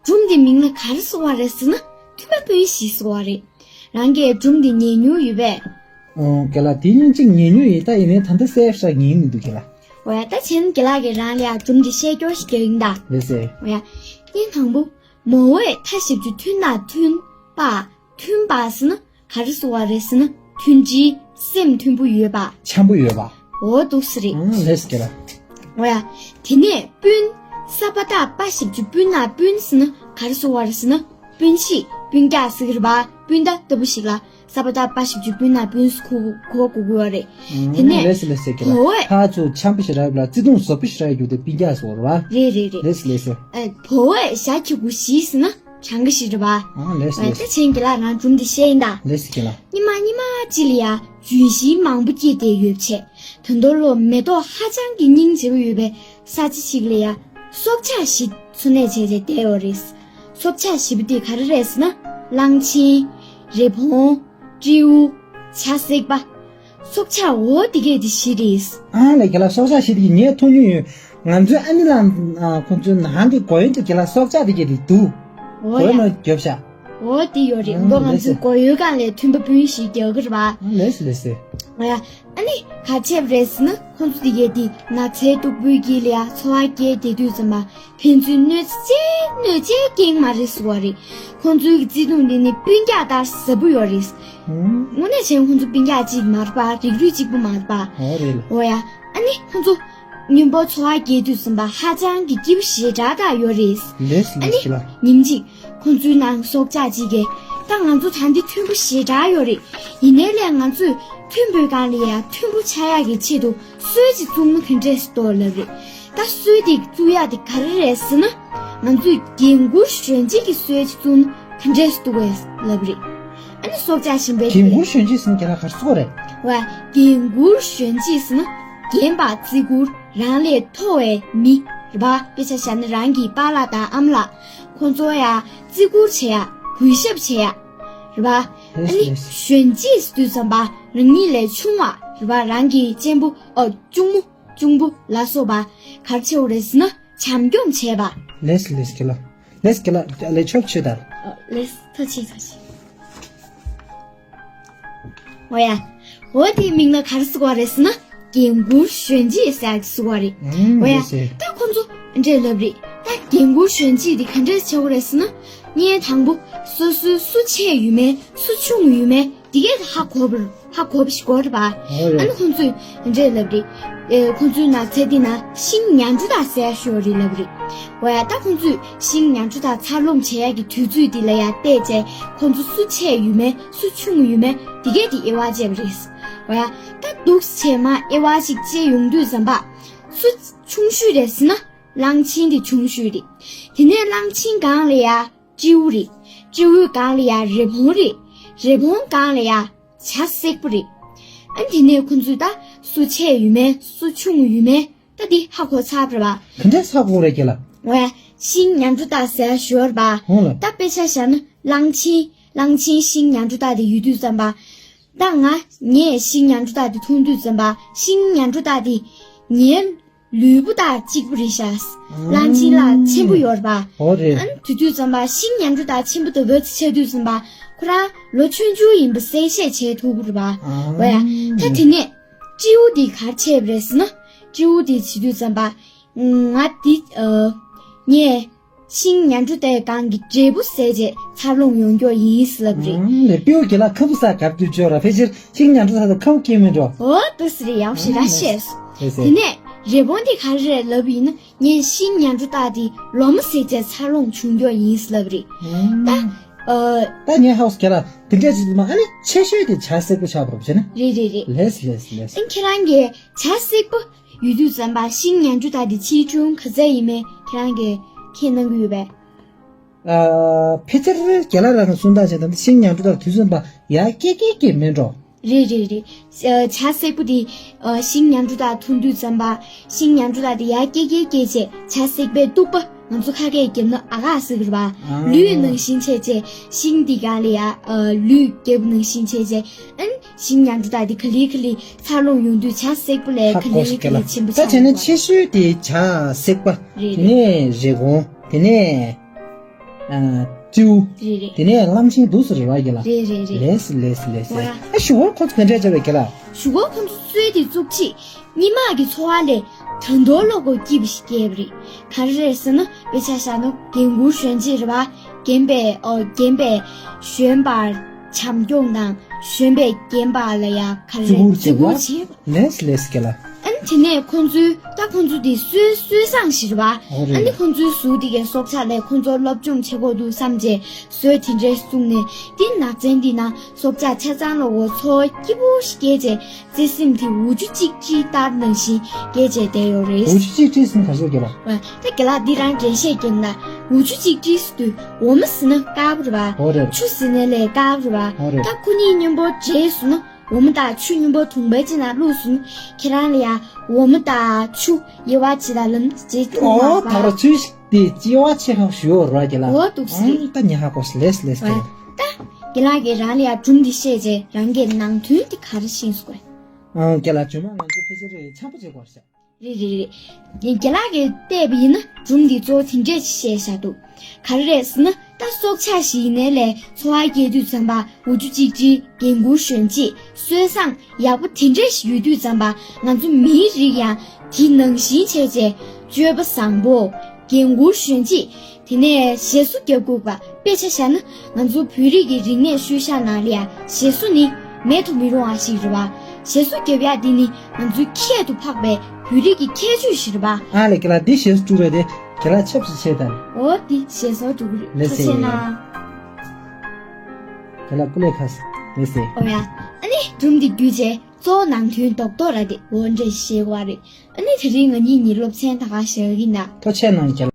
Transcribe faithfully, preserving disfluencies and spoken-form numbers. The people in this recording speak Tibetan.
སྒྲུང་འདི་མིང་ལ་ག་རེ་ཟེར་བ་རེད་ཟེར་ན། མཐུན་པ་སྤུན་བཞི་ཟེར་བ་རེད། རང་གིས་སྒྲུང་འདི་ཉན་མྱོང་ཡོད་པས། ཨོ་རྒན་ལགས། དེ་སྙིང་གཅིག་ཉན་མྱོང་ཡིན། ད་ཡིན་ནའི་ད་ལྟ་གསལ་བཤད་ཉན་མི་འདུག་རྒན་ལགས། འོ་ཡ། ད་བྱས་ན་རྒན་ལགས་ཀྱིས་རང་ལ་ཡ་སྒྲུང་འདི་བཤད་རྒྱུ་ཞིག་རྒྱག་གི་ཡིན་ད། ལགས་སེ། འོ་ཡ། བརྙན་དང་པོ། མོ་བས་མཐའ་བཞི་བཅུ་མཐུན་ན་མཐུན་པ། མཐུན་པ་ཟེར་ན་ག་རེ་ཟེར་བ་རེད་ཟེར་ན། མཐུན་སྒྲིལ། སེམས་མཐུན་པོ་ཡོད་པ། འཆམ་པོ་ཡོད་པ། འོ་འདུག་སེ་རེད། ཨང་། ལགས་སེ་རྒན་ལགས། འོ་ཡ། དེ་ནས་སྤུན། ས་པ་བཏགས་སྤ་ཞབས་ཀྱུ་སྤུ་ན་སྤུན་ཟེར་ན་ག་རེ་ཟེར་བ་རེད་ཟེར་ན། སྤུན་མཆེད། སྤུན་ཀྱག་ཟེར་གྱི་རེད་པ། སྤུན་ཟླ་ལྟ་བུ་ཞིག་ལ་ས་པ་བཏགས་སྤ་ཞབས་ཀྱུ་སྤུ་ན་སྤུན་ཟེར་གོ་གོ་གོ་གི་ཡོད་རེད། དེ་ནས། ལགས་སེ་ལགས་སེ་རྒན་ལགས། བོ་བས། ཕར་ཚུར་འཆམ་པོ་ཞེ་དྲག་ཡོད་པ་ལ་བརྩེ་དུང་ཟབ་པོ་ཞེ་དྲག་ཡོད་དེ་སྤུན་ཀྱག་ཟེར་བ་རེད་པ། རེད་རེད་རེད། ལགས་སེ་ལགས་སེ། ཨ། བོ་བས་ཞྭ་ཁྱི་གུ་བཞི་ཟེར་ན། གྲངས་ཀ་ཞིག་རེད་པ། ཨང་། ལགས་སེ་ལགས་སེ། ད་བྱས་ན་རྒན་ལགས་རང་སྒྲུང་འདི་བཤད་ཡིན་ད། ལགས་སེ་རྒན་ལགས། སྔོན་མ་སྔོན་མ་ཅིག་ལ་ཡ་ལྗོན་ཤིང་མང་པོ་སྐྱེས་བསྡད་ཡོད་པ་བྱས། ད་དུང་ལོ་མེ་ཏོག་ཧ་ཅང་གི་སྙིང་རྗེ་པོ་ཡོད་པའི་ས་ཆ་ཞིག་ལ་ཡ་སྲོག་ཆགས་ཤིག་འཚོ་གནས་བྱས་བྱས་བསྡད་ཡོད་རེད། སྲོག་ཆགས་བཞི་པོ་དེ་ག་རེ་རེད་ཟེར་ན། གླང་ཆེན། རི་བོང་། སྤྲེའུ། བྱ་སྲེག་པ། སྲོག་ཆགས་འོ་དེ་གས་དེ་བཞི་རེད། ཨང་། ལགས་རྒན་ལགས། སྲོག་ཆགས་བཞི་དེ་གས་ངས་མཐོང་མྱོང་ཡོད། ང་ཚོའི་ཨ་ནེ་ལགས། ཨ། ཁོང་ཚོའི་ནང་གི་སྒོ་ཡོན་དུ་རྒན་ལགས་སྲོག་ཆགས་དེ་གས་དེ་འདུག། འོ་སྒོ་ཡོན་ཡ། ནང་རྒྱོབ་ཤག། འོ་དེ་ཡོད་རེད། ཨང་། མདོ་ང་ལགས་ཚོའི་སེ། སྒོ་ཡོན་སྒང་ལ་མཐུན་པ་སྤུན་བཞི་རྒྱག་གི་རེད་པ། ཨང་། ལགས་སེ་ལགས་སེ། འོ་ཡ། ཨ་ནི་ག་བྱས་པ་རེད་ཟེར་ན། ཁོང་ཚོ་དེ་གས་དེ་ནགས་ཚལ་སྟུག་པོའི་དཀྱིལ་ལ་ཡ་འཚོ་བ་སྐྱེལ་བསྡད་དུས་ཙམ་པ། ཕན་ཚུན་གནོད་འཚེ་གནོད་འཚེ་རྐྱེན་མ་རེད་ཟེར་བ་རེད། ཁོང་ཚོའི་བརྩེ་དུང་འདི་ནི་སྤུན་ཀྱག་ལྟར་ཟབ་པོ་ཡོད་རེད། ཨང་། དངོས་གནས་བྱས་ན་ཁོང་ཚོ་སྤུན་ཀྱག་གཅིག་མ་རེད་པ། རིགས་རུས་གཅིག་པུ་མ་རེད་པ། འོ་རེད་ལགས། འོ་ཡ། ཨ་ནི་ཁོང་ཚོ་མཉམ་པོ་འཚོ་བ་སྐྱེལ་དུས་ཙམ་པ་ཧ་ཅང་གི་སྐྱིད་པོ་ཞེ་དྲག་ད་ཡོད་རེད། ལགས་སེ་ཨ་ནི་ལགས་སེ་ལགས། ཉིན་གཅིག་ཁོང་ཚོའི་ནང་སྲོག་ཆགས་གཅིག་གིས། ད་ང་ཚོ་ད་འདི་མཐུན་པོ་ཞེ་དྲག་ཡོད་རེད། ཡིན་ནའི་ལས་ང་ཚོས་མཐུན་པོའི་སྒང་ལ་ཡ་མཐུན་པོ་ཆགས་ཡག་གི་ཆེད་དུ་སྲོལ་ཅིག་བཙུགས་ན་ག་འདྲས་འདུག་ལབ་རེད། ད་སྲོལ་དེ་བཙུགས་ཡག་དེ་ག་རེ་རེད་ཟེར་ན། ང་ཚོས་རྒན་བཀུར་གཞོན་གཅེས་ཀྱི་སྲོལ་ཅིག་བཙུགས་ན་ག་འདྲས་འདུག་གས་ལབ་རེད། ཨ་ནི་སྲོག་ཆགས་གཞན་པའི་རྒན་བཀུར་གཞོན་གཅེས་ཟེར་ན་རྒན་ལགས་ག་རེ་ཟེར་གྱི་རེད། ཝ། རྒན་བཀུར་གཞོན་གཅེས་ཟེར་ན། རྒན་པ་བརྩི་བཀུར། རང་ལས་མཐོ་བའི་མི་རེད་པ། དཔེ་ཆ་བཞག་ན་རང་གི་པཱ་ལགས་དང་ཨ་མ་ལགས། ཁོང་ཚོ་ཡ་བརྩི་བཀུར་བྱེད་ཡ། གུས་ཞབས་བྱེད་ཡ། རེད་པ། ཨ་ནི་ལགས་སེ། གཞོན་གཅེས་ཟེར་དུས་ཙམ་པ་རང་ཉིད་ལས་ཆུང་བ་རེད་པ། རང་གི་གཅེན་པོ། ཨོ། གཅུང་མོ། གཅུང་པོ་ལ་སོགས་པ་ག་རེ་བྱེད་དགོས་རེད་ཟེར་ན། བྱམས་སྐྱོང་བྱེད་པ། ལགས་སེ་ལགས་སེ་རྒན་ལགས། ལགས་སེ་རྒན་ལགས། ལགས་ཆོག་ཆོག་ད། ཨོ། ལགས་སེ། ཐུགས་རྗེ་ཆེ། ཐུགས་རྗེ་ཆེ། འོ་ཡ། འོ་དེའི་མིང་ལ་ག་རེ་ཟེར་གྱི་རེད་ཟེར་ན། རྒན་བཀུར་གཞོན་གཅེས་ཟེར་གྱི་རེད། ཨང་། འོ་ཡ། ལགས་སེ། ད་ཁོང་ཚོ་འདྲས་ལབ་རེད། ད་རྒན་བཀུར་གཞོན་གཅེས་དེ་ག་འདྲས་བྱེད་དགོས་རེད་ཟེར་ན། ངས་དང་པོ་སོ་སོའི་སུ་ཆེ་ཡོད་མེད། སུ་ཆུང་ཡོད་མེད། དེ་གས་ཧ་གོ་བར། ཧ་གོ་བ་ཞིག་དགོས་རེད་པ། ཨོ་རེད། ཨ་ནི་ཁོང་ཚོས་འདྲས་ལབ་རེད། ཨེ། ཁོང་ཚོའི་ནགས་ཚལ་འདི་ན་ཤིང་ཉ་གྲུ་དག་ཟེར་ཡ་ཞིག་ཡོད་རེད་ལབ་རེད། འོ་ཡ། ད་ཁོང་ཚོས་ཤིང་ཉ་གྲུ་དག་འཚར་ལོངས་བྱེད་ཡ་གི་དུས་ཚོད་འདི་ལ་ཡ་བལྟས་བྱས། ཁོང་ཚོ་སུ་ཆེ་ཡོད་མེད། སུ་ཆུང་ཡོད་མེད། དེ་གས་དེ་དབྱེ་བ་འབྱེད་པ་རེད། འོ་ཡ། ད་འདུག་སེ་བྱས་མར་དབྱེ་བ་ཞིག་འབྱེད་ཡོང་དུས་ཙམ་པ། སུ་ཆུང་ཤོས་རེད་ཟེར་ན། གླང་ཆེན་དེ་ཆུང་ཤོས་རེད། དེ་ནས་གླང་ཆེན་སྒང་ལ་ཡ་སྤྲེའུ་རེད། སྤྲེའུའི་སྒང་ལ་ཡ་རི་བོང་རེད། རི་བོང་སྒང་ལ་ཡ་བྱ་སྲེག་པོ་རེད། ཨ། དེ་ནས་ཁོང་ཚོས་ད་སུ་ཆེ་ཡོད་མེད། སུ་ཆུང་ཡོད་མེད། ད་འདི་ཧ་གོ་ཚར་བ་རེད་པ། ག་འདྲས་ཧ་གོ་རེད་རྒན་ལགས། འོ་ཡ། ཤིང་ཉ་གྲུ་དག་ཟེར་ཡ་ཞིག་ཡོད་རེད་པ། འོང་ལགས། ད་དཔེ་ཆ་བཞག་ན་གླང་ཆེན། གླང་ཆེན་ཤིང་ཉ་གྲུ་དག་དེ་ཡོད་དུས་ཙམ་པ། ད་ང་ངས་ཤིང་ཉ་གྲུ་དག་དེ་མཐོང་དུས་ཙམ་པ། ཤིང་ཉ་གྲུ་དག་དེ་ངའི་ལུས་པོ་དང་གཅིག་པ་རེད་ཤག། གླང་ཆེན་ལ་ཆེན་པོ་ཡོད་རེད་པ། འོ་རེད། ཨ་ནི་དེ་དུས་ཙམ་པ་ཤིང་ཉ་གྲུ་དག་ཆེན་པོ་དེ་ག་ཚོད་ཆགས་དུས་ཙམ་པ། ཁོ་རང་ལོ་ཆུང་ཆུང་ཡིན་པ་གསལ་བཤད་བྱེད་ཐུབ་ཀྱི་རེད་པ། འོ་ཡ། ད་དེ་ནས་སྤྲེའུ་དེ་ག་རེ་བྱས་པ་རེད་ཟེར་ན། སྤྲེའུ་དེ་བྱེད་དུས་ཙམ་པ། ང་དེ། ཨ། ངས་ཤིང་ཉ་གྲུ་དག་སྒང་གི་འབྲས་བུ་ཟས་བྱས་འཚར་ལོངས་ཡོང་རྒྱུ་ཡིན་ལབ་རེད། ཨང་། ལགས། སྤྲེའུ་རྒན་ལགས་ཁ་སྦུབ་སར་གབ་དུས་ཅོག་ར། ཕལ་ཆེར་ཤིང་ཉ་གྲུ་དག་ཏུ་ཁ་སྦུབ་སྐྱེས་མེད་འགྲོ། འོ། འདུག་སེ་རེད། ཡག་ཞེ་དྲག་བཤད་སོང་། ལགས་སེ། དེ་ནས་རི་བོང་དེ་ག་རེ་རེད་ལབ་ཡིན་ན། ངས་ཤིང་ཉ་གྲུ་དག་དེ་ལོ་མ་ཟས་བྱས་འཚར་ལོངས་བྱུང་རྒྱུ་ཡིན་ལབ་རེད། ཨང་། ད། ཨ། ད་ངས་ཧ་གོ་སོང་རྒན་ལགས། དེ་འདྲས་ཅིག་མ། ཨ་ནི་ཆེ་ཤོས་དེ་བྱ་སྲེག་པོ་ཆགས་པ་རེད་པ། བྱས་ན། རེད་རེད་རེད། ལགས་སེ་ལགས་སེ་ལགས་སེ། ཨ། ཁྱེད་རང་གིས་བྱ་སྲེག་པོ་ཡོད་དུས་ཙམ་པ་ཤིང་ཉ་གྲུ་དག་དེ་ཆེ་ཆུང་ག་ཚད་ཡིན་མིན་ཁྱེད་རང་གིས་ཁས་ལེན་གྱི་ཡོད་པས། ཨ། ཕལ་ཆེར་རྒན་ལགས་རང་གི་གསུང་སྟངས་བྱས་ན་ཤིང་ཉ་གྲུ་དག་དུས་ཙམ་པ་ཡར་སྐྱེ་སྐྱེ་སྐྱེ་མེད་འགྲོ། རེད་རེད་རེད། ཨ། བྱ་སྲེག་པོ་དེ། ཨ། ཤིང་ཉ་གྲུ་དག་མཐོང་དུས་ཙམ་པ། ཤིང་ཉ་གྲུ་དག་དེ་ཡར་སྐྱེ་སྐྱེ་སྐྱེ་བྱས་བྱ་སྲེག་པའི་གཏུག་པ། ང་ཚོ་ཁ་སྐད་བརྒྱབ་ན་ཨ་ག་ཟེར་གྱི་རེད་པ། ཨ། ལུད་ནང་བཞིན་བྱས་བྱས་ཤིང་འདི་སྒང་ལ་ཡ། ཨ། ལུད་བརྒྱབ་ནང་བཞིན་བྱས་བྱས། ཨ་ནི་ཤིང་ཉ་གྲུ་དག་དེ་ག་ལེ་ག་ལེ་འཚར་ལོངས་ཡོང་དུས་བྱ་སྲེག་པོ་ལས་ག་ལེ་ག་ལེ་ཆེན་པོ་ཆགས་འགྲོ་བ། ད་བྱས་ན་ཆེ་ཤོས་དེ་བྱ་སྲེག་པ། རེད་རེད། དེ་ནས་རི་བོང་། དེ་ནས། ཨ། སྤྲེའུ། རེད་རེད། དེ་ནས་གླང་ཆེན་འདུག་ཟེར་བ་རྒན་ལགས། རེད་རེད་རེད། ལེས་ལེས་ལེས། ཨོ་ཡ། ཨ་ཞུ་བ་ཁོ་ཚོ་ག་འདྲས་བྱ་བའི་རྒན་ལགས། ཞུ་བ་ཁོ་ཚོ་གསོལ་དེ་བཙུགས་ཆེད་སྔོན་མ་གི་འཚོ་བ་ལས་ད་དུང་ལོག་གོ་སྐྱིད་པ་ཞིག་སྐྱེས་པ་རེད། ག་རེ་རེད་ཟེར་ན། དཔེ་ཆ་བཞག་ན་རྒན་བཀུར་གཞོན་གཅེས་རེད་བ། རྒན་པས། ཨོ། རྒན་པས་གཞོན་པར་བྱམས་སྐྱོང་དང་། གཞོན་པས་རྒན་པ་ལ་ཡ་ག་རེ་རེད། བརྩི་བཀུར་བརྩི་བཀུར་བྱེད་པ། ལེས་ལེས་རྒན་ལགས། ཨ་ནི་དེ་ནས་ཁོང་ཚོའི། ད་ཁོང་ཚོ་དེ་སྲོལ་སྲོལ་བཟང་ཞིག་རེད་བ། ཨོ་རེད། ཨ་ནི་ཁོང་ཚོའི་གཟུགས་དེ་གའི་སྲོག་ཆགས་ལས་ཁོང་ཚོར་སློབ་སྦྱོང་བྱེད་དགོས་འདུག་བསམ་བྱས་སྲོལ་དེ་འདྲས་བཙུགས་ནས། དེ་ནགས་ཚལ་འདི་ན་སྲོག་ཆགས་ཆ་ཚང་ལོག་གོ་འཚོ་བ་སྐྱིད་པོ་ཞིག་སྐྱེལ་བྱས། བརྩེ་སེམས་དེ་འུ་ཆུ་གཅིག་སྒྲིལ་ལྟར་ནང་བཞིན་སྐྱེལ་བྱས་བསྡད་ཡོད་རེད། འུ་ཆུ་གཅིག་སྒྲིལ་ཟེར་ན་ག་ཚོད་རྒན་ལགས། ད་རྒན་ལགས་འདི་རང་འགྲེལ་བཤད་རྒྱབ་ན། འུ་ཆུ་གཅིག་སྒྲིལ་ཟེར་དུས་འོ་མ་ཟེར་ན་དཀར་པོ་རེད་བ། ཨོ་རེད། ཆུ་ཟེར་ན་ལས་དཀར་པོ་རེད་བ། ཨོ་རེད། ད་ཁོ་གཉིས་མཉམ་པོ་འདྲེས་སོང་ན། འོ་མ་དང་ཆུ་མཉམ་པོ་དུང་བ་གཅིག་ནང་བླུགས་སོང་ན། ཁྱེད་རང་ལ་ཡ་འོ་མ་དང་ཆུ་དབྱེ་བ་ཕྱེ་ད་ལམ་ཇེ་ཐུང་མ། ཨོ་ད་ར་ཚུལ་དེ་སྐྱེ་བ་ཆེ་ཁག་ཞུ་ཡོད་ར་རྒན་ལགས། འོ་འདུག་སེ། ཨང་ད་ཉག་ཧ་གོ་སི་ལེས་ལེས་ཀྱི། ད་རྒན་ལགས་ཀྱིས་རང་ལ་ཡ་སྒྲུང་འདི་བཤད་རྗེས་རང་གི་ནང་དོན་དེ་ག་རེ་ཤེས་སོང་གོ། ཨང་རྒན་ལགས་རྗེས་མ་ང་ཚོ་ཕལ་ཆེར་ཆམ་པ་བྱེད་དགོས་རེད་ཤག་རེད་རེད་རེད། རྒན་ལགས་ཀྱིས་བལྟས་པ་ཡིན་ན་སྒྲུང་འདི་གཙོ་བོ་དེ་འདྲས་ཅིག་བཤད་བཞག་འདུག་ག་རེ་རེད་ཟེར་ན། ད་སྲོག་ཆགས་ཤིག་ཡིན་ནའི་ལས་འཚོ་བ་སྐྱེལ་དུས་ཙམ་པ་འུ་ཆུ་གཅིག་སྒྲིལ། རྒན་བཀུར་གཞོན་གཅེས། སྲོལ་བཟང་ཡག་པོ་དེ་འདྲ་ཞིག་ཡོད་དུས་ཙམ་པ། ང་ཚོ་མིའི་རིགས་ཡང་དེ་ནང་བཞིན་བྱས་བྱས། སྤྱོད་པ་བཟང་པོ། རྒན་བཀུར་གཞོན་གཅེས། དེ་ནས་ཞེ་སུ་རྒྱབ་དགོས་པ། དཔེ་ཆ་བཞག་ན་ང་ཚོ་བོད་རིགས་ཀྱི་རིག་གནས་ཤུལ་བཞག་ནང་ལ་ཡང་ཞེ་སུ་ནི་མེད་དུ་མི་རུང་བ་ཞིག་རེད་བ། ཞེ་སུ་རྒྱབ་ཡག་འདི་ནི་ང་ཚོའི་ཁྱད་དུ་འཕགས་པའི་བོད་རིགས་ཀྱི་ཁྱད་ཆོས་ཤིག་རེད་བ། ཨ་ལེ་རྒན་ལགས། འདི་ཞེ་སུ་དཀྲུག་རེད་དེ། རྒན་ལགས་ཆབ་ཞིག་ཆེ་དང་། འོ་འདི་ཞེ་སུ་དཀྲུག་རེད། ལེ་ཐུགས་རྗེ་ཆེ་གནང་། རྒན་ལགས་སྐུ་ལས་ཁག་ལེ་སེ། ཨོ་ཡ། ཨ་ནི་སྒྲུང་འདི་བརྒྱུད་རྗེས་གཙོ་བོ་ནང་དོན་རྡོག་རྡོག་ར་དེ་འོ་འདྲ་ཞིག་བཤད་དགོས་པ་རེད། ཨ་ནི་དེ་རིང་ང་གཉིས་གཉིས་སློབ་ཚན་ད་ག་བཞག་གི་ན། ཐུགས་རྗེ་གནང་རྒན་ལགས།